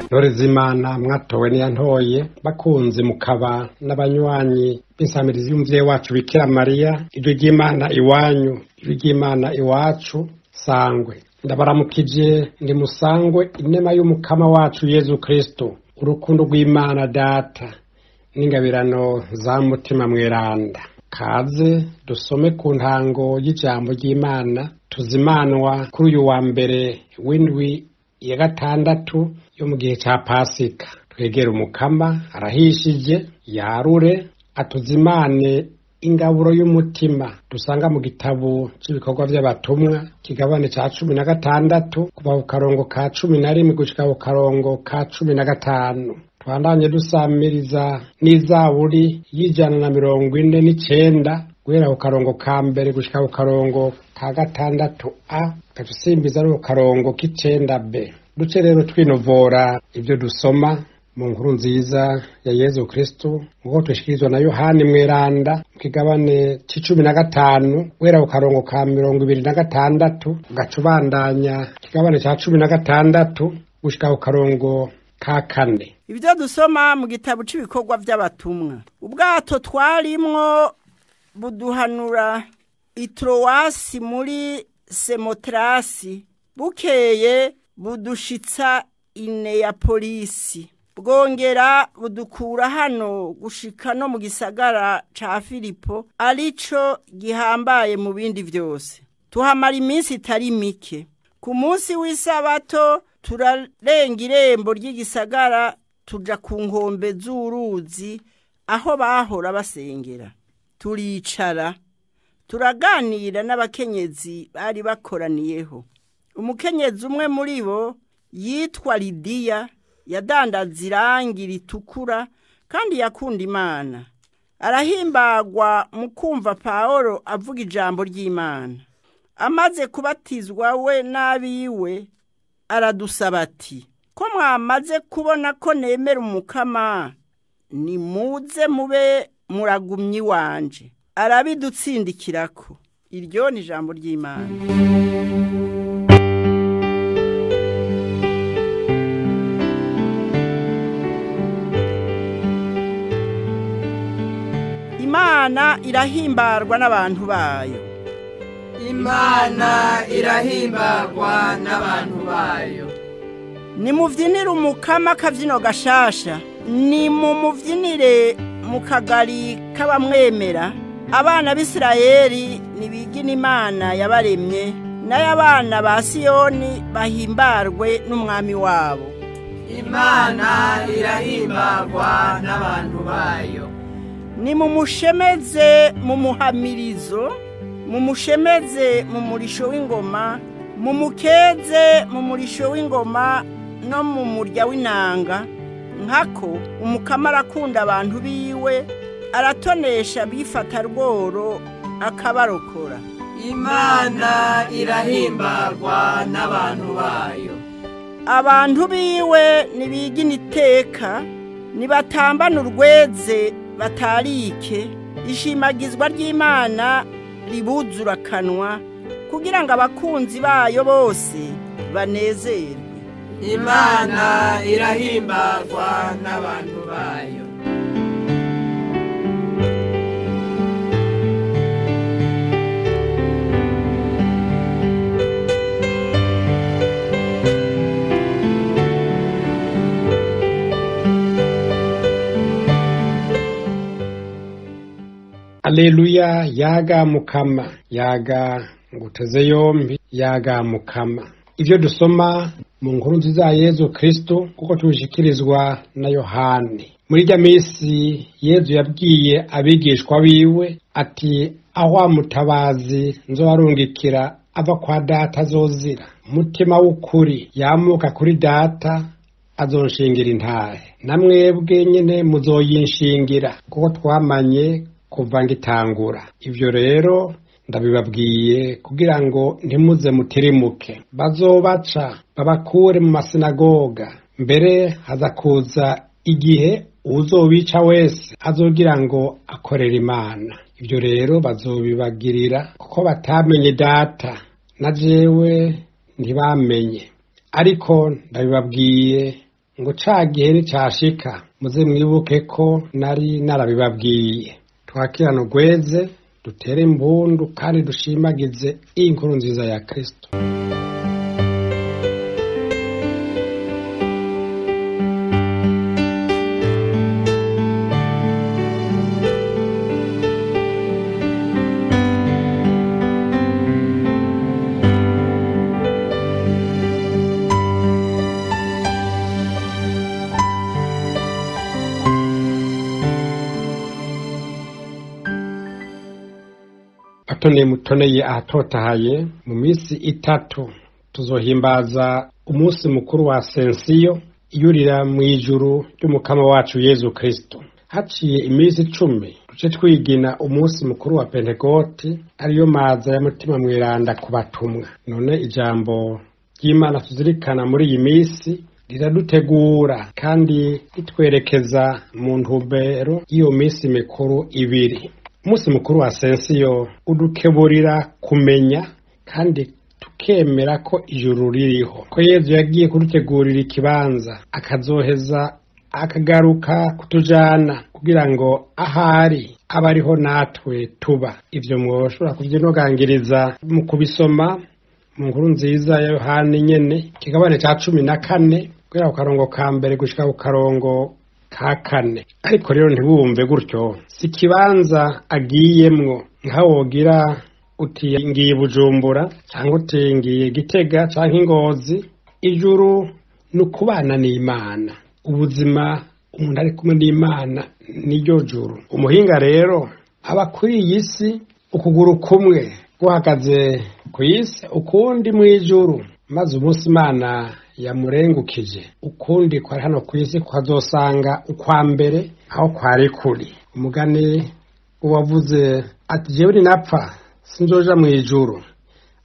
Ntore z'Imana mwatowe niyantoye, bakunzi mukaba n'abanywanyi b'insamirizi y'umuvyeyi wacu Bikira Mariya, ijwi ry'Imana iwanyu, ijwi ry'Imana iwacu, sangwe. Ndabaramukije ndi musangwe inema y'umukama wacu Yezu Kristo, urukundo rw'Imana Data n'ingabirano za Mutima Mweranda. Kaze dusome ku ntango y'ijambo ry'Imana tuzimanwa kuri uyu wa mbere w'indwi ya gatandatu yo mu gihe ca Pasika. Twegere umukama arahishije yarure atuzimane ingaburo y'umutima dusanga mu gitabo c'ibikorwa vy'abatumwa kigabane ca 16 kuva ku karongo ka 11 gushika ku karongo ka 15. Twandanye dusamiriza n'izaburi y'149 guhera ku karongo ka mbere gushika ku karongo ka 6 a gacusimbiza no ku karongo k'icenda b. Duce rero twinovora ivyo dusoma mu nkuru nziza ya Yezu Kristo nkuko tushikirizwa na Yohani Mweranda mu kigabane c'15 guhera ku karongo ka 26 gacubandanya kigabane ca 16 gushika ku karongo ka 4. Ibyo dusoma mu gitabo c'ibikorwa by'abatumwa. Ubwato twarimwo buduhanura Itrowasi muri Semotrasi, bukeye budushitsa Ineyapolisi, bwongera budukura hano gushika no mu gisagara ca Filipo, arico gihambaye mu bindi vyose. Tuhamara iminsi itari mike. Ku munsi w'isabato turarenga irembo ry'igisagara tuja ku nkombe z'uruzi aho bahora basengera. Turicara turaganira n'abakenyezi bari bakoraniyeho. Umukenyezi umwe muri bo yitwa Lidiya yadandaza irangi ritukura kandi yakunda Imana. Arahimbagwa mu kumva Paulo avuga ijambo ry'Imana. Amaze kubatizwa we n'abiwe aradusaba ati: ko mwamaze kubona ko nemera umukama, nimuze mube muragumyi wanje. Arabidutsindikirako. Iryo ni ijambo ry'Imana. Imana irahimbarwa n'abantu bayo. Imana irahimbarwa n'abantu bayo. Nimuvyinire umukama akavyino gashasha, nimumuvyinire mu kagari k'abamwemera. Abana b'Isirayeli nibigina Imana yabaremye, nayo abana ba Siyoni bahimbarwe n'umwami wabo. Imana irahimbarwa n'abantu bayo. Nimumushemeze mu muhamirizo, mumushemeze mu murisho w'ingoma, mumukeze mu murisho w'ingoma no mu murya w'inanga. Nkako umukama arakunda abantu biwe, aratonesha bifata rworo akabarokora. Imana irahimbarwa n'abantu bayo. Abantu biwe nibigina iteka, nibatambana urweze batarike. Ishimagizwa ry'Imana ribuzura kanwa, kugira ngo abakunzi bayo bose banezerwe. Imana irahimbarwa n'abantu bayo. Aleluya, yaga mukama, yaga nguteze yombi, yaga mukama. Ivyo dusoma mu nkuru nziza ya Yezu Kristo kuko tubishikirizwa na Yohani. Muri rya misi Yezu yabwiye abigishwa biwe ati: aho mutabazi nzobarungikira ava kwa Data azozira, mutima w'ukuri yamuka kuri Data azonshingira intahe, namwebwe nyene muzoyinshingira, kuko twamanye kuva ngitangura. Ivyo rero ndabibabwiye kugira ngo ntimuze mutirimuke. Bazobaca babakure mu masinagoga, mbere hazakuza igihe uwuzobica wese azogira ngo akorera Imana. Ivyo rero bazobibagirira kuko batamenye Data na jewe ntibamenye. Ariko ndabibabwiye Ngo ca gihe nicashika muze mwibuke ko nari narabibabwiye. Twakirane urweze, dutere impundu kandi dushimagize inkuru nziza ya Kristo. Atoneye mutoneye ahatotahaye, mu minsi itatu tuzohimbaza umunsi mukuru wa Asensiyo, iyurira mu ijuru ry'umukama wacu Yezu Kristo. Haciye iminsi 10 duce twigina umunsi mukuru wa Pentekoti, ariyo maza ya Mutima Mweranda ku batumwa. None ijambo ry'Imana tuzirikana muri iyi minsi riradutegura kandi ritwerekeza mu ntumbero y'iyo minsi mikuru ibiri. Umunsi mukuru wa Asensiyo udukeburira kumenya kandi tukemera ko ijuru ririho, ko Yezu yagiye kudutegurira ikibanza, akazoheza akagaruka kutujana kugira ngo ahari abe ariho natwe tuba. Ivyo mwoshobora kuvyinogangiriza mu kubisoma mu nkuru nziza ya Yohani nyene, ikigabane ca 14 guhera ku karongo ka mbere gushika ku karongo ka 4. Ariko rero ntibumve gutyo, si ikibanza agiyemwo nka wogira uti ngiye Bujumbura cyangwa uti ngiye Gitega canke Ngozi. Ijuru ni ukubana n'Imana, ubuzima umuntu ari kumwe n'Imana niryo juru. Umuhinga rero aba kuri iyi si ukuguru kumwe guhagaze ku isi ukundi mw'ijuru, maze umunsi Imana yamurengukije ukundi kwari hano ku isi kwazosanga ukwa mbere aho kwari kuri. Umugani uwavuze ati jewe ninapfa sinzoja mw'ijuru,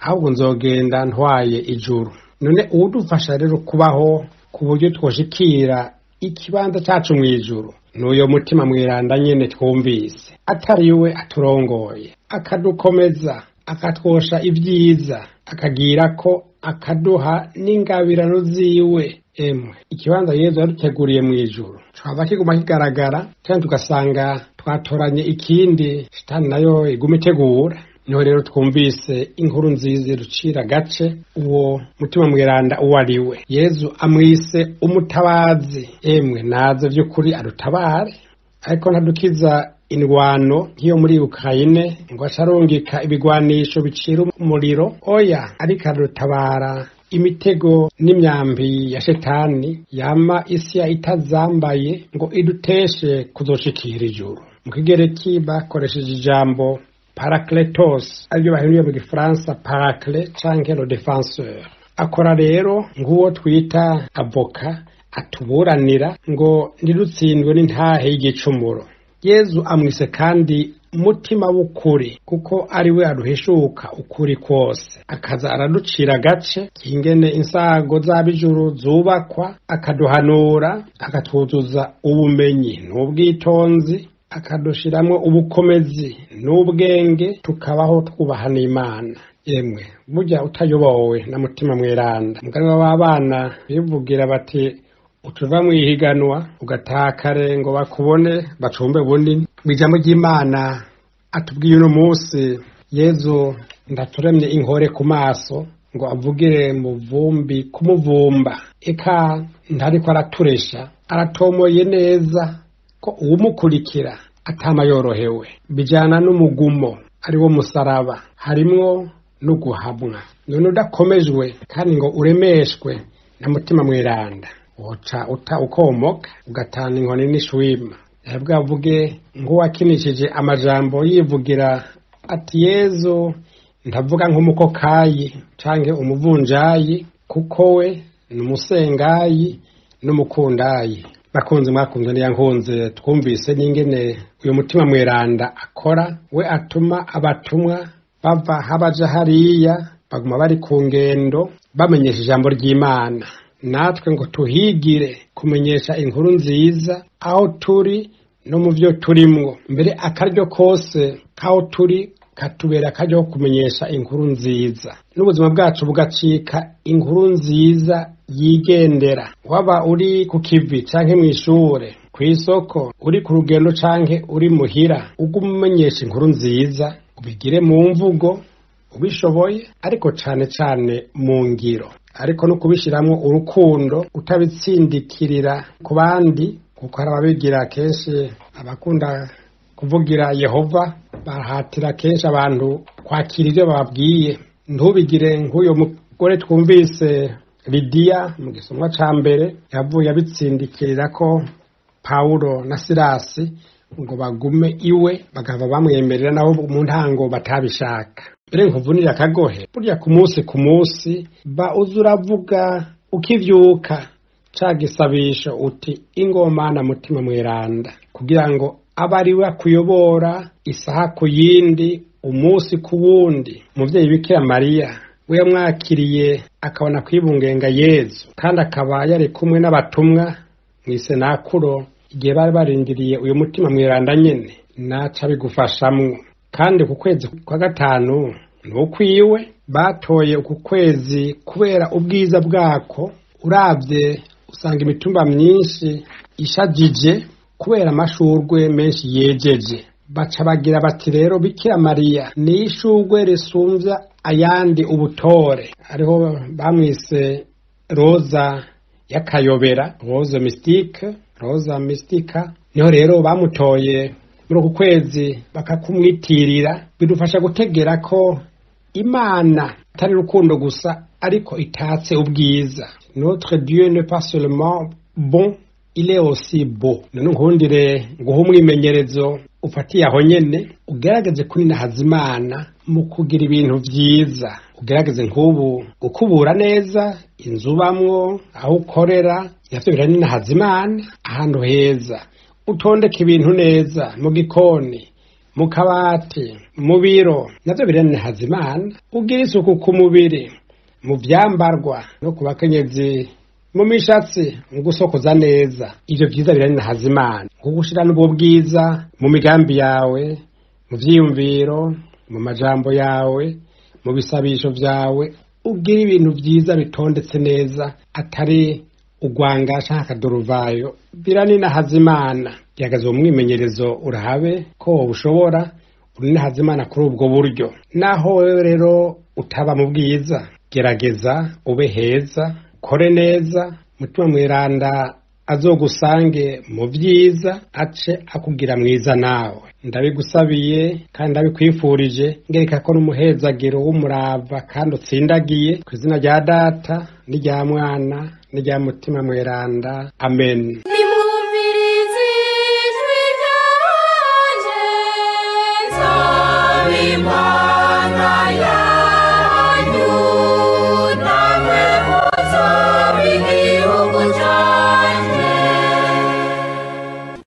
ahubwo nzogenda ntwaye ijuru. None uwudufasha rero kubaho ku buryo twoshikira ikibanza cacu mw'ijuru n'uyo Mutima Mweranda nyene twumvise, atari we aturongoye, akadukomeza, akatwosha ibyiza, akagira ko akaduha n'ingabirano ziwe. Emwe ikibanza Yezu yaduteguriye mw'ijuru caba kiguma kigaragara, kandi tugasanga twatoranye ikindi shitani nayo iguma itegura. Niho rero twumvise inkuru nziza irucira gace uwo Mutima Mweranda uwo ari we. Yezu amwise umutabazi. Emwe naze vy'ukuri adutabare, ariko ntadukiza indwano nk'iyo muri Ukraine ngo acarungika ibigwanisho bicira umuriro. Oya, ariko adutabara imitego n'imyambi ya shetani yama isi itazambaye ngo iduteshe kuzoshikira ijuru. Mu kigereki bakoresheje ijambo parakletos, aribyo bahinduye mu gifaransa paracle canke le défenseur. Akora rero nk'uwo twita avoka, atuburanira ngo ntidutsindwe n'intahe y'igicumuro. Yezu amwise kandi mutima w'ukuri, kuko ari we aduhishuka ukuri kwose, akaza araducira agace k'ingene insago z'ab'ijuru zubakwa, akaduhanura, akatwuzuza ubumenyi n'ubwitonzi, akadushiramwo ubukomezi n'ubwenge, tukabaho twubaha n'Imana. Yemwe burya utayobowe na Mutima Mweranda, umugani w'abana bivugira bati utuva mw'ihiganwa ugatakare ngo bakubone bacumbe bunini. Mw'ijambo ry'Imana atubwiye uno munsi, Yezu ndaturemye inkore ku maso ngo avugire mu vumbi kumuvumba. Eka ntariko araturesha, aratomoye neza ko uwumukurikira atama yorohewe. Bijana n'umugumo ari wo musaraba, harimwo no guhabwa. None udakomejwe kandi ngo uremeshwe na Mutima Mweranda, woca uta ukomoka ugatana inkoni n'ishwima. Bwavuge nk'uwakinishije amajambo yivugira ati Yezu ndavuga nk'umukokayi canke umuvunjayi, kuko we ni umusengayi n'umukundayi. Bakunze mwakunze niyankunze, twumvise n'ingene uyu Mutima Mweranda akora, we atuma abatumwa bava habaja hariya, baguma bari ku ngendo bamenyesha ijambo ry'Imana. Natwe ngo tuhigire kumenyesha inkuru nziza aho turi no mu vyo turimwo. Mbere akaryo kose kaho turi katubera akaryo ko kumenyesha inkuru nziza, n'ubuzima bwacu bugacika inkuru nziza Yigendera. Waba uri ku kivi canke mw'ishure, kw'isoko, uri ku rugendo canke uri muhira, ugume umenyesha inkuru nziza, ubigire mu mvugo ubishoboye, ariko cane cane mu ngiro, ariko no kubishiramwo urukundo, utabitsindikirira ku bandi, kuko hari ababigira kenshi. Abakunda kuvugira Yehova bahatira kenshi abantu kwakira ivyo bababwiye. Ntubigire nk'uyo mugore twumvise Lidiya mu gisomwa ca mbere, yavuye abitsindikirira ko Pawulo na Silasi ngo bagume iwe, bagahava bamwemerera nabo mu ntango batabishaka. Mbere nkuvunira akagohe, burya ku munsi ku munsi ba uza uravuga ukivyuka ca gisabisho uti: "Ingomana Mutima Mweranda", kugira ngo abe ari we akuyobora isaha ku yindi, umunsi ku wundi. Umuvyeyi Bikira Mariya we yamwakiriye akabona kwibungenga Yezu, kandi akaba yari kumwe n'abatumwa mw'isenakuro igihe bari barindiriye uyu Mutima Mweranda nyene, naca bigufashamwo. Kandi ku kwezi kwa gatanu ni ukwiwe. Batoye uku kwezi kubera ubwiza bwako. Uravye usanga imitumba myinshi ishajije kubera amashurwe menshi yejeje. Baca bagira bati: "Rero Bikira Mariya ni ishurwe risumvya ayandi ubutore." Ariho bamwise roza y'akayobera, rose mystique, rosa mystica. Niho rero bamutoye muri uku kwezi bakakumwitirira. Bidufasha gutegera ko Imana atari urukundo gusa, ariko itatse ubwiza. Notre Dieu n'est pas seulement bon, il est aussi beau. None nkundire nguhe umwimenyerezo ufatiye aho nyene, ugerageze kuninahaza Imana mu kugira ibintu vyiza. Ugerageze nk'ubu gukubura neza inzu ubamwo, aho ukorera, navyo biraninahaza Imana. Ahantu heza, utondeka ibintu neza mu gikoni, mu kabati, mu biro, navyo biraninahaza Imana. Ugira isuku ku mubiri, mu vyambarwa, no ku bakenyezi mu mishatsi, mu gusokoza neza, ivyo vyiza biraninahaza Imana. Nko gushira n'ubwo bwiza mu migambi yawe, mu vyiyumviro, mu majambo yawe, mu bisabisho vyawe, ugira ibintu vyiza bitondetse neza, atari ugwanga canke akaduruvayo, biraninahaza Imana. Gerageza uwo mwimenyerezo, urabe ko ushobora uninahaza Imana kuri ubwo buryo. Naho wewe rero utaba mu bwiza, gerageza ube heza, ukore neza, Mutima Mweranda azogusange mu vyiza, ace akugira mwiza nawe. Ndabigusabiye kandi ndabikwifurije, ngereka ko n'umuhezagiro w'umurava kandi utsindagiye, ku izina rya Data n'irya Mwana n'irya Mutima Mweranda. Amen. Nimwumvirize ijwi ryanje, nzaba Imana.